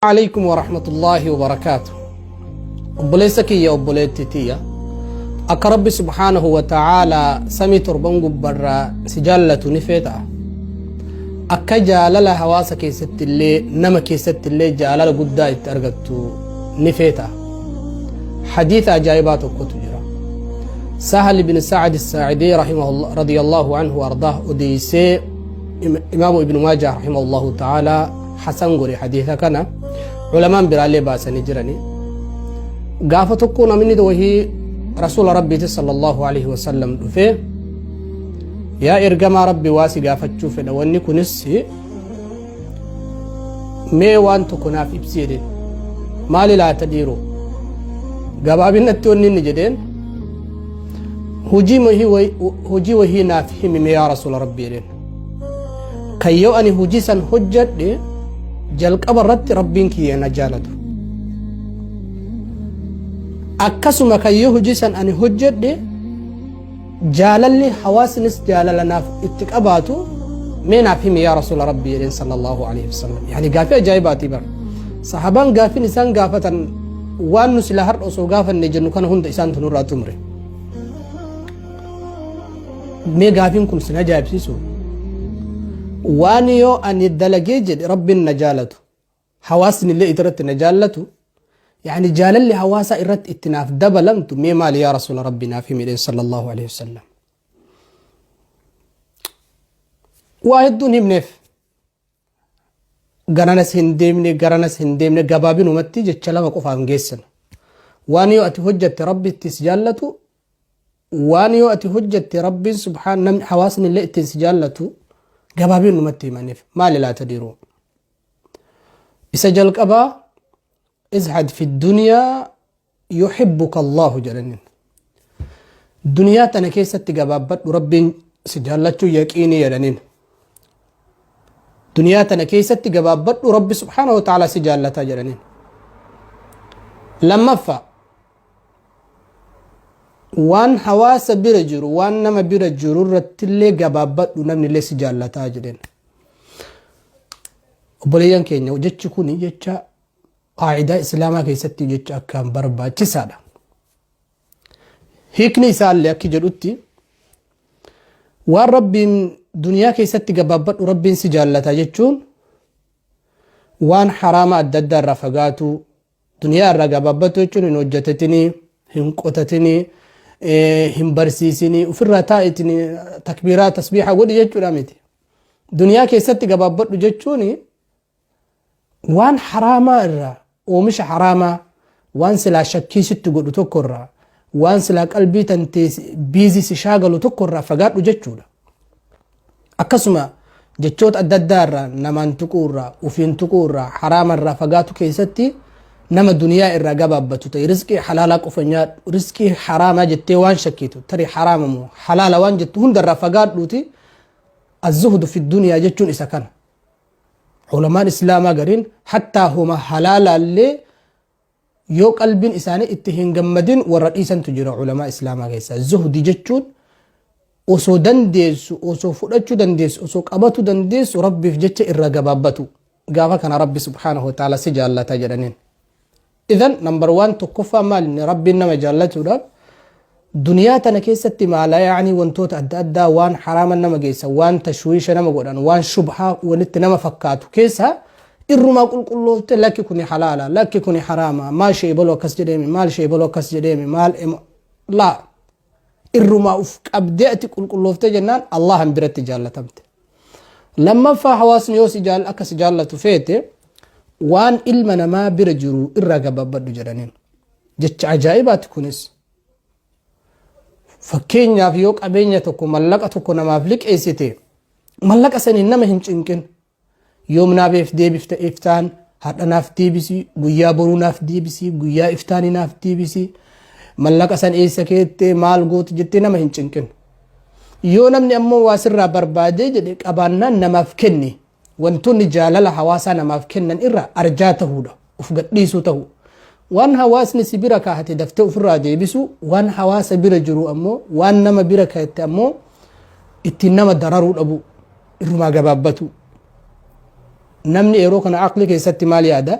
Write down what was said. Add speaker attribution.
Speaker 1: Aleykum warahmatullaahi wabarakaatu. Obboleessa kiyya, obboleetti tiyya, akka Rabbi subhaanahu wa ta'aalaa samii torban gubbarraa si jaallatu ni feeta. Akka jaalala hawaasa keessatti illee, nama keessatti illee jaalala guddaa itti argattu ni feeta. Hadiisa ajaa'ibaa tokkotu jira. Sahal bin Sa'ad Saa'idii rahimahullah radiyallahu anhu ardaah odeessee, Imaamu Ibnu Maajah rahimahullahu ta'aalaa hasan godhe hadiisa kana, ulamaan biraallee baasanii jirani. Gaafa tokko namni wahii Rasuula Rabbiiti sallallahu alaihi wasallam dhufee, "Yaa ergamaa Rabbi, waa si gaafachuu fedha, wanni kunis mee waan tokko naaf ibsi" jedheen. "Maali laata dhiiroo?" Gabaabinatti wanni inni jedheen, "Hojii wahii naaf himime yaa Rasuula Rabbi" jedheen, "kan yoo ani hojii san hojjadhe jalqaba irratti Rabbiin kiyya na jaalatu, akkasuma kan yoo hojii san ani hojjedhe jaalalli hawaasnis jaalala naaf itti qabaatu, mee naaf himi yaa Rasuula Rabbi" jedheen sallallahu alaihi wasallam. Yani gaafii ajaa'ibaati bar. Sahabaan gaafin isaan gaafatan waan nu sila har'a osoo gaafanne jennu kana hunda isaantu nurraa xumure. Mee gaafiin kun sin ajaa'ibsiisu? Waan yoo ani dalagee jedhe Rabbiin na jaalatu, hawaasni illee irratti na jaallatu, yani jaalalli hawaasaa irratti itti naaf dabalamtu mee maali yaa Rasuula Rabbi, naaf himi jedheen sallallahu alaihi wasallam. Waa hedduun himneef, garanas hin deemne, garanas hin deemne, gabaabinumatti jecha lama qofaaf geessan. Waan yoo ati hojjatte Rabbi itti si jaallatu, waan yoo ati hojjatte Rabbiin subhaan namni hawaasni illee ittiin si jaallatu, gabaabinumatti himaniif. Maali laata dhiiroo? Isa jalqabaa, "Izhad fi dunyaa yuhibbuka Allahu" jedhaniin. Duniyaa tana keessatti gabaabbadhu, Rabbiin si jaallachuu yaqiinii jedhaniin. Duniyaa tana keessatti gabaabbadhu, Rabbi subhaanahu wa ta'ala si jaallataa jedhaniin. Lammaffaa, waan hawaasa bira jiru, waan nama bira jiru irrattillee gabaabbadhu, namni illee si jaallataa jedheen. Obboleeyyan keenya, jechi kun jecha qaa'idaa Islaamaa keessatti jecha akkaan barbaachisaadha. Hiikni isaallee akki jedhutti, waan Rabbiin duniyaa keessatti gabaabbadhu, Rabbiin si jaallata jechuun waan haraama adda addaa irraa fagaatu, duniyaa irraa gabaabbatu jechuun hin hojjetatinii, hin qotatinii, hin barsiisinii, ofirraa taa'itinii takbiiraa tasbiiha godhi jechuudha miti. Duniyaa keessatti gabaabbadhu jechuun waan haraamaa irraa, oomisha haraamaa, waan silaa shakkii sitti godhu tokko irraa, waan silaa qalbii tantee biizii si shaagalu tokko irraa fagaadhu jechuudha. Akkasuma jechoota adda addaa irraa, namaan tuquu irraa, ufiin tuquu irraa, haraama irraa fagaatu keessatti nama duniyaa irraa gabaabbatu ta'e. Rizqii halaalaa qofa nyaadhu, rizqii haraamaa jettee waan shakkitu, tarii haraama moo halaala waan jettu hunda irraa fagaadhuuti. Azzuhdu fi duniyaa jechuun isa kana. Ulamaan Islaamaa gariin hattaa homa halaalaallee yoo qalbiin isaanii itti hin gammadin warra dhiisantu jira ulamaa Islaamaa keessaa. Zuhdi jechuun osoo dandeessu, osoo fudhachuu dandeessu, osoo qabatu dandeessu, Rabbiif jecha irra gabaabbatu. Gaafa kana Rabbi subhaanahu wa ta'ala si jaallata jedhaniin. Idan number one, tokkoffaa maal inni Rabbiin nama jaallatuudhaaf? Duniyaa tana keessatti maala yaa'anii wantoota adda addaa, waan haraama nama geessa, waan tashwiisha nama godhan, waan shubhaa walitti nama fakkaatu keessa irrumaa qulqulloofte, lakki kuni halaala, lakki kuni haraama, maal sheebaloo akkas jedheemi, maal sheebaloo akkas jedheemi, maal laa, irrumaa uf qabdee ati qulqullooftee jennaan Allahan biratti jaallatamte. Lammaffaa, hawaasni yoo si jaal akka si jaallatu feete, waan ilma namaa bira jiru irraa gabaabbadhu jedhaniin. Jecha ajaa'ibaati kunis. Fakkeenyaaf, yoo qabeenya tokko, mallaqa tokko namaaf liqeessite, mallaqa saniin nama hin cinqin. Yoom naaf deebifta? Iftaan har'a naaf deebisi, guyyaa boruu naaf deebisi, guyyaa iftaanii naaf deebisi, mallaqa san eessa keette, maal goote jettee nama hin cinqin. Yoo namni ammoo waa sirraa barbaadee jedhe, qabaannaan namaaf kenni. Wantoonni jaalala hawaasaa namaaf kennan irra arjaa tahuudha, uf gadhiisuu tahu. Waan hawaasni si bira kaahate daftee ofirraa deebisu, waan hawaasa bira jiru ammoo, waan nama bira kaahate ammoo ittiin nama dararuu dhabu, irrumaa gabaabbatu. Namni yeroo kana aqli keessatti maal yaada?